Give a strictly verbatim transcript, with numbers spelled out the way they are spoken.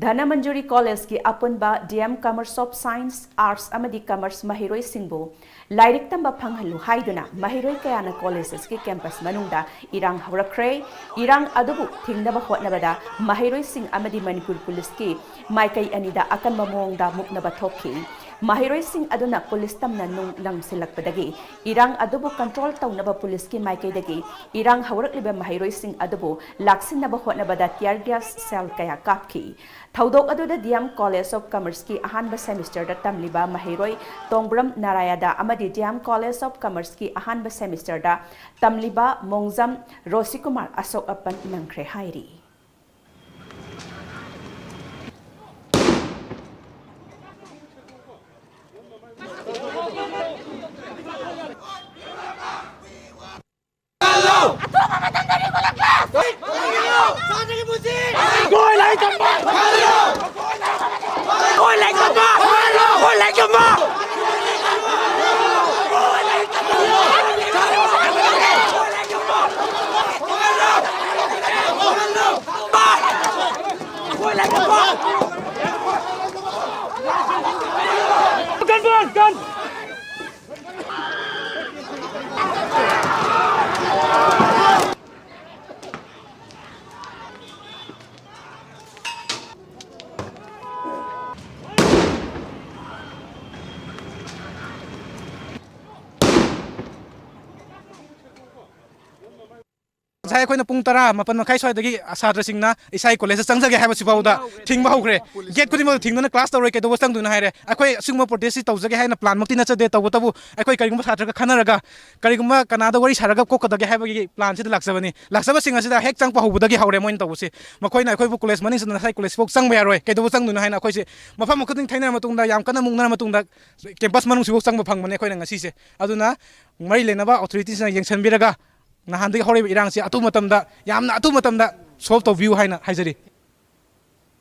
ꯙꯅꯃꯟꯖꯨꯔꯤ ꯀꯣꯂꯦꯖꯀꯤ ꯑꯄꯨꯟꯕ D M Commerce of Science, Arts ꯑꯃꯗꯤ Commerce ꯃꯍꯩꯔꯣꯏꯁꯤꯡꯕꯨ ꯂꯥꯏꯔꯤꯛ ꯇꯝꯕ ꯐꯪꯍꯜꯂꯨ ꯍꯥꯏꯗꯨꯅ ꯃꯍꯩꯔꯣꯏ ꯀꯌꯥꯅ ꯀꯣꯂꯦꯖ ꯑꯁꯤꯒꯤ ꯀꯦꯝꯄꯁ ꯃꯅꯨꯡꯗ ꯏꯔꯥꯡ ꯍꯧꯔꯛꯈ꯭ꯔꯦ꯫ ꯏꯔꯥꯡ ꯑꯗꯨꯕꯨ ꯊꯤꯡꯅꯕ ꯍꯣꯠꯅꯕꯗ ꯃꯍꯩꯔꯣꯏꯁꯤꯡ ꯑꯃꯗꯤ ꯃꯅꯤꯄꯨꯔ ꯄꯨꯂꯤꯁꯀꯤ ꯃꯥꯏꯀꯩ ꯑꯅꯤꯗ ꯑꯀꯟꯕ ꯃꯑꯣꯡꯗ ꯃꯨꯛꯅꯕ ꯊꯣꯛꯈꯤ꯫ ꯃꯍꯩꯔꯣꯏꯁꯤꯡ ꯑꯗꯨꯅ ꯄꯨꯂꯤꯁ ꯇꯝꯅ ꯅꯨꯡ ꯂꯪꯁꯤꯜꯂꯛꯄꯗꯒꯤ ꯏꯔꯥꯡ ꯑꯗꯨꯕꯨ ꯀꯟꯇ꯭ꯔꯣꯜ ꯇꯧꯅꯕ ꯄꯨꯂꯤꯁꯀꯤ ꯃꯥꯏꯀꯩꯗꯒꯤ ꯏꯔꯥꯡ ꯍꯧꯔꯛꯂꯤꯕ ꯃꯍꯩꯔꯣꯏꯁꯤꯡ ꯑꯗꯨꯕꯨ ꯂꯥꯛꯁꯤꯟꯅꯕ ꯍꯣꯠꯅꯕꯗ tear gas shell ꯀꯌꯥ ꯀꯥꯞꯈꯤ꯫ ꯊꯧꯗꯣꯛ ꯑꯗꯨꯗ ꯗꯤ ꯑꯦꯝ College of Commerceꯀꯤ ꯑꯍꯥꯟꯕ semesterꯗ ꯇꯝꯂꯤꯕ ꯃꯍꯩꯔꯣꯏ ꯇꯣꯡꯕ꯭ꯔꯝ ꯅꯥꯔꯥꯌꯥꯗ ꯑꯃꯗꯤ ꯗꯤ ꯑꯦꯝ College of Commerceꯀꯤ ꯑꯍꯥꯟꯕ semesterꯗ ꯇꯝꯂꯤꯕ ꯃꯣꯡꯖꯝ ꯔꯣꯁꯤꯀꯨꯃꯥꯔ ꯑꯁꯣꯛ ꯑꯄꯟ ꯅꯪꯈ꯭ꯔꯦ ꯍꯥꯏꯔꯤ꯫ ꯉꯁꯥꯏ ꯑꯩꯈꯣꯏꯅ ꯄꯨꯡ ꯇꯔꯥ, ꯃꯥꯄꯟ ꯃꯈꯥꯏ ꯁ꯭ꯋꯥꯏꯗꯒꯤ ꯁꯥꯇ꯭ꯔꯁꯤꯡꯅ ꯏꯁꯥꯒꯤ ꯀꯣꯂꯦꯖꯇ ꯆꯪꯖꯒꯦ ꯍꯥꯏꯕꯁꯤ ꯐꯥꯎꯗ ꯊꯤꯡꯕ ꯍꯧꯈ꯭ꯔꯦ꯫ ꯒꯦꯠ ꯈꯨꯗꯤꯡꯃꯛꯇ ꯊꯤꯡꯗꯨꯅ ꯀ꯭ꯂꯥꯁ ꯇꯧꯔꯣꯏ, ꯀꯩꯗꯧꯕ ꯆꯪꯗꯣꯏꯅꯣ ꯍꯥꯏꯔꯦ꯫ ꯑꯩꯈꯣꯏ ꯑꯁꯤꯒꯨꯝꯕ ꯄ꯭ꯔꯣꯇꯦꯁꯁꯤ ꯇꯧꯖꯒꯦ ꯍꯥꯏꯅ ꯄ꯭ꯂꯥꯟꯃꯛꯇꯤ ꯅꯠꯆꯗꯦ꯫ ꯇꯧꯕꯇꯕꯨ ꯑꯩꯈꯣꯏ ꯀꯔꯤꯒꯨꯝꯕ ꯁꯥꯇ꯭ꯔꯒ ꯈꯟꯅꯔꯒ ꯀꯔꯤꯒꯨꯝꯕ ꯀꯅꯥꯗ ꯋꯥꯔꯤ ꯁꯥꯔꯒ ꯀꯣꯛꯀꯗꯒꯦ ꯍꯥꯏꯕꯒꯤ ꯄ꯭ꯂꯥꯟꯁꯤꯗ ꯂꯥꯛꯆꯕꯅꯤ꯫ ꯂꯥꯛꯆꯕꯁꯤꯡ ꯑꯁꯤꯗ ꯍꯦꯛ ꯆꯪꯉꯛꯄ ꯍꯧꯕꯗꯒꯤ ꯍꯧꯔꯦ ꯃꯣꯏꯅ ꯇꯧꯕꯁꯤ꯫ ꯃꯈꯣꯏꯅ ꯑꯩꯈꯣꯏꯕꯨ ꯀꯣꯂꯦꯖ ꯃꯅꯨꯡꯁꯤꯗ ꯉꯁꯥꯏ ꯀꯣꯂꯦꯖꯐꯥꯎ ꯆꯪꯕ ꯌꯥꯔꯣꯏ, ꯀꯩꯗꯧꯕ ꯆꯪꯗꯣꯏꯅꯣ ꯍꯥꯏꯅ ꯑꯩꯈꯣꯏꯁꯦ ꯃꯐꯝ ꯈꯨꯗꯤꯡ ꯊꯩꯅꯔ ꯃꯇꯨꯡꯗ, ꯌꯥꯝ ꯀꯟꯅ ꯃꯨꯛꯅꯔ ꯃꯇꯨꯡꯗ ꯀꯦꯝꯄꯁ ꯃꯅꯨꯡꯁꯤꯐꯥꯎ ꯆꯪꯕ ꯐꯪꯕꯅꯦ ꯑꯩꯈꯣꯏꯅ ꯉꯁꯤꯁꯦ꯫ ꯑꯗꯨꯅ ꯃꯔꯤ ꯂꯩꯅꯕ ꯑꯣꯊꯣꯔꯤꯇꯤꯁꯤꯡꯅ ꯌꯦꯡꯁꯤꯟꯕꯤꯔꯒ ꯅꯍꯥꯟꯗꯒꯤ ꯍꯧꯔꯛꯏꯕ ꯏꯔꯥꯡꯁꯦ ꯑꯊꯨꯕ ꯃꯇꯝꯗ, ꯌꯥꯝꯅ ꯑꯊꯨꯕ ꯃꯇꯝꯗ ꯁꯣꯜꯕ ꯇꯧꯕꯤꯌꯨ ꯍꯥꯏꯅ ꯍꯥꯏꯖꯔꯤ꯫